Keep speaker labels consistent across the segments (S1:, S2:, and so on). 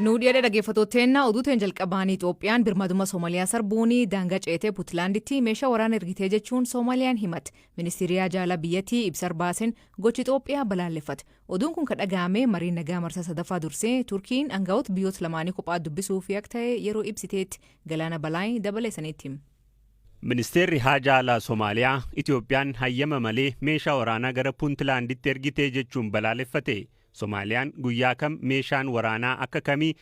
S1: Nu dhiyaadha, dhaggeeffattootteen. Oduuteen jalqabaan, Itoophiyaan birmadummaa Somaaliyaa sarbuun daangaa ceetee Puntlaanditti meeshaa waraana ergitee jechuun Soomaaliyaan himatte. Ministeerri Haajaa biyyattii ibsa baaseen gochi Itoophiyaa balaaleffate. Oduun kun kan dhaga'ame mariin nagaa marsaa sadaffaa dursee Turkiin aangawoota biyyoota lamaanii kophaa dubbisuu fi akka ta'e yeroo ibsiteetti. Galaana Balaay dabaleessaniitti.
S2: Ministeerri Haajaa Alaa Somaaliyaa Itoophiyaan hayyama malee meeshaa waraanaa gara Puntlaanditti ergitee jechuun balaaleffate. Somaaliyaan guyyaa kam, meeshaan waraanaa akka kamii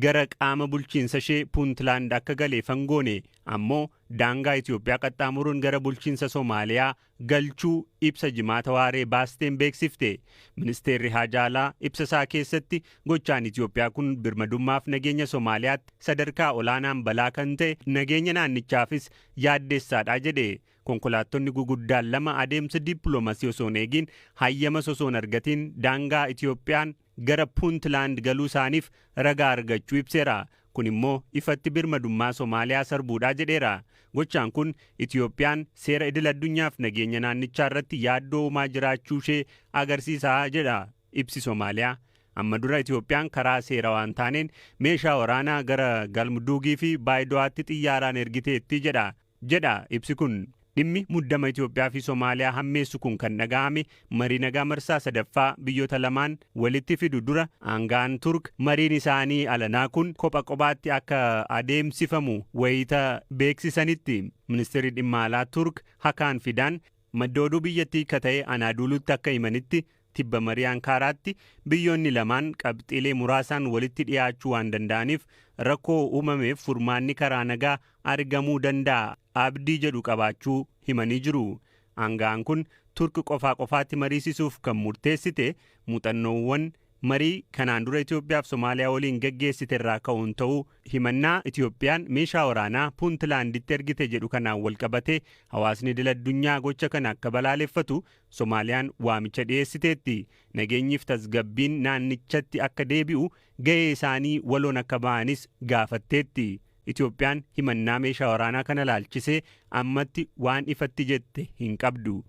S2: gara qaama bulchiinsa ishee Puntlaand akka gale fangoone, ammoo daangaa Itoophiyaa qaxxaamuruun gara bulchiinsa Somaaliyaa galchuu ibsa Jimaata waaree baasteen beeksifte. Ministeerri Haajaa Alaa ibsa isaa keessatti gochaan Itoophiyaa kun birmadummaaf nageenya Somaaliyaatti sadarkaa olaanaan balaa kan ta'e, nageenya naannichaafis yaaddessaadha jedhe. Konkolaattonni guguddaan lama adeemsa dippiloomasii osoo hin eegin, hayyama osoo hin argatin daangaa Itoophiyaan gara Puntland galuu isaaniif ragaa argachuu ibseera. Kun immoo ifatti birmadummaa Somaaliyaa sarbuudhaa jedheera. Gochaan kun Itoophiyaan seera idil addunyaaf nageenya naannichaa irratti yaaddoo uumaa jiraachuu ishee agarsiisaa jedha ibsi Somaaliyaa. Amma dura Itoophiyaan karaa seera waan taaneen meeshaa waraanaa gara Galmuduugii fi Baayido'aatti xiyyaaraan ergiteetti jedha ibsi kun. Dhimmi muddama Itoophiyaa fi Somaaliyaa hammeessu kun kan dhaga'ame marii nagaa marsaa sadaffaa biyyoota lamaan walitti fidu dura aangaan Turk mariin isaanii alanaa kun kopha kophaatti akka adeemsifamu wayita beeksisanitti. Ministeerri dhimma alaa Turk Hakaan Fidaan madda oduu biyyattii akka ta'e Anaaduulutti akka himanitti, tibba marii Ankaaraatti biyyoonni lamaan qabxiilee muraasaan walitti dhiyaachuu waan danda'aniif rakkoo uumameef furmaanni karaa nagaa argamuu danda'a abdii jedhu qabaachuu himanii jiru. Aanga'aan kun Turk qofaa qofaatti mariisisuuf kan murteessite muuxannoowwan marii kanaan dura Itoophiyaa fi Somaaliyaa waliin gaggeessite irraa ka'uun ta'uu himannaa Itoophiyaan meeshaa waraanaa Puuntlaanditti ergite jedhu kanaan wal qabate hawaasni idil addunyaa gocha kana akka balaaleffatu Somaaliyaan waamicha dhiyeessiteetti. Nageenyiif tasgabbiin naannichatti akka deebi'u gahee isaanii waloon akka ba'anis gaafatteetti. Itoophiyaan himannaa meeshaa waraanaa kana laalchisee ammatti waan ifatti jette hin qabdu.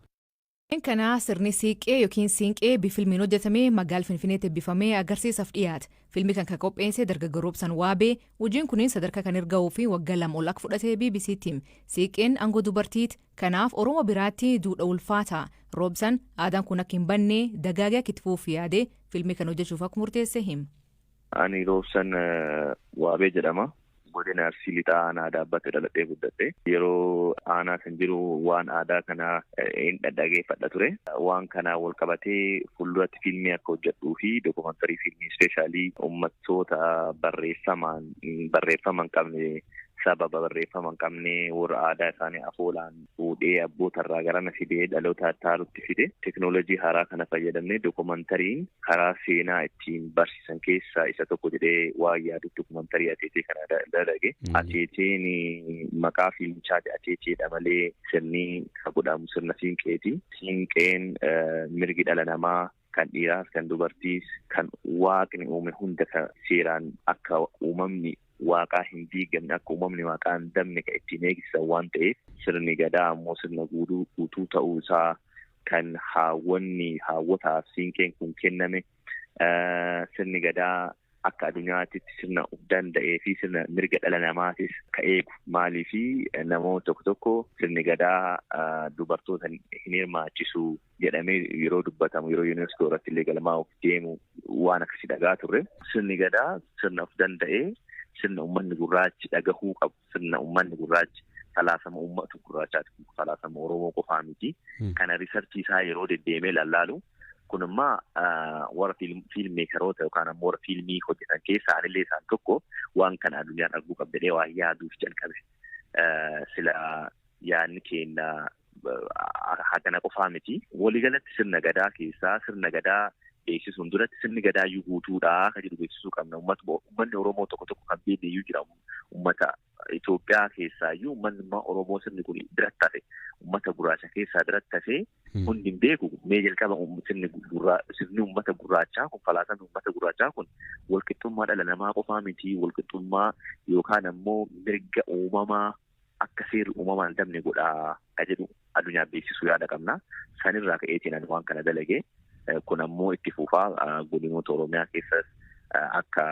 S1: Kana sirni siiqqee yookiin siinqee filmiin hojjetame magaala Finfinneetti eebbifamee agarsiisaaf dhiyaate. Filmii kan qopheesse dargaggoo Roobsan Waabee, hojiin kunis sadarkaa kan erga'uu fi waggaa 2 ol akka fudhate BBC'tti. Siiqqeen aangoo dubartiiti. Kanaaf Oromoo biraatti duudha ulfaata. Roobsan aadaan kun akka hin banne, dagaagee akka itti fufuuf yaade filmii kan hojjechuuf akka murteesse hima.
S3: Ani Roobsan Waabee jedhama. Godina Arsii Lixaa, aanaa Daabbatti dhaladhee guddadhe. Yeroo aanaa kan jiru waan aadaa kana hin dhaggeeffadha ture. Waan kana wal qabatee fuulduratti fiilmii akka hojjedhuu fi dookumantarii fiilmii ispeeshaalii uummattoota barreeffamaan barreeffama hin qabne, sababa barreeffama hin qabne, warra aadaa isaanii afoolaan fuudhee abbootarraa garana fidee dhaloota taarutti fide, teknoolojii haaraa kana fayyadamnee dookumantariin karaa seenaa ittiin barsiisan keessaa isa tokko jedhee waan yaadu dookumantarii Ateetee kana dalage. Ateeteen maqaa fiilmichaati, Ateeteedha malee sirni kan godhamu sirna siinqeeti. Siinqeen mirgi dhala namaa kan dhiiraas kan dubartiis kan Waaqni uume hunda kan seeraan akka uumamni Waaqaa hin diigamne, akka uumamni Waaqaa hin dabne kan ittiin eegsisan waan ta'eef, sirni Gadaa ammoo sirna guutuu ta'uu isaa kan haawwanni haawwotaaf siinqeen kun kenname, sirni Gadaa akka addunyaatti sirna of danda'ee fi sirna mirga dhala namaatis ka eegu. Maalii fi namoota tokko tokko sirni Gadaa dubartoota hin hirmaachisu jedhamee yeroo dubbatamu, yeroo UNESCO irratti illee galmaa'uuf deemu waan akkasii dhagaa turre. Sirni Gadaa sirna of danda'ee, sirna uummanni gurraachi dhagahuu qabu, sirna uummanni gurraachi, falaasama uummata gurraachaati, falaasama Oromoo qofaa miti. Kana research isaa yeroo deddeemee lallaalu, kun immoo warra filmmakeroota yookaan ammoo warra fiilmii hojjetan keessaa anillee isaan tokko, waan kana addunyaan arguu qabdee waan yaaduuf jalqabe. Sila yaadni keenya hagana qofaa miti. Waliigalatti sirna Gadaa keessaa, sirna Gadaa beeksisuun duratti sirni Gadaa iyyuu guutuudhaa kan jedhu beeksisuu qabna. Uummanni Oromoo tokko tokko kan beekne iyyuu jira. Uummata Itoophiyaa keessaa iyyuu uummanni Oromoo sirni kun biratti hafe. Uummata gurraacha keessaa biratti hafe, hundi hin beeku. Mee jalqaba sirni uummata gurraachaa kun, falaasamni uummata gurraachaa kun walqixxummaa dhala namaa qofaa miti. Walqixxummaa yookaan ammoo mirga uumamaa akka seerri uumamaan hin dabne godhaa ka jedhu addunyaa beeksisuu yaada qabna. Sanirraa ka'eetiin ani waan kana dalage. Kun ammoo itti fufaa godinoota Oromiyaa keessas Akka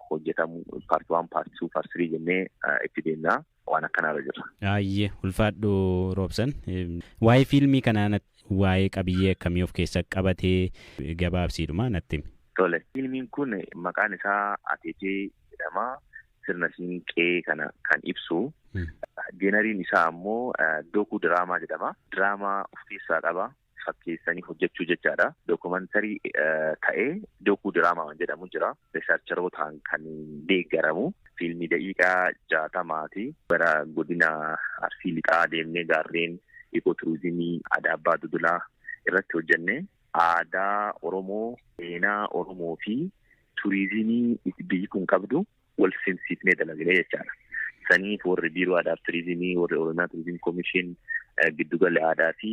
S3: hojjetamu part 1, part 2, part 3 jennee itti deemnaa waan akkanaarra jira.
S4: Ayyee, ulfaadhu Roobsan. Waa'ee fiilmii kanaa, waa'ee qabiyyee akkamii of keessa qabatee gabaabsiidhuma natti himi.
S3: Tole. Fiilmiin kun maqaan isaa Ateetee jedhama. Sirna siinqee kana kan ibsu. Genreiin isaa ammoo docu drama jedhama. Diraamaa of keessaa qaba. Fakkeessanii hojjechuu jechaadha. Documentary ta'ee docu drama waan jedhamu jira. Researcherootaan kan deeggaramu. Fiilmii daqiiqaa 60ti. Bara godina Arsii Lixaa deemnee gaarreen ecotourismii Adaabbaa Dudulaa irratti hojjenne, aadaa Oromoo, seenaa Oromoo fi turizimii biyyi kun qabdu wal simsiifnee dalagnee jechaadha. Saniif warri Biiroo Aadaa fi Turizimii, warri Oromiyaa Tourism Commission, Giddugala Aadaa fi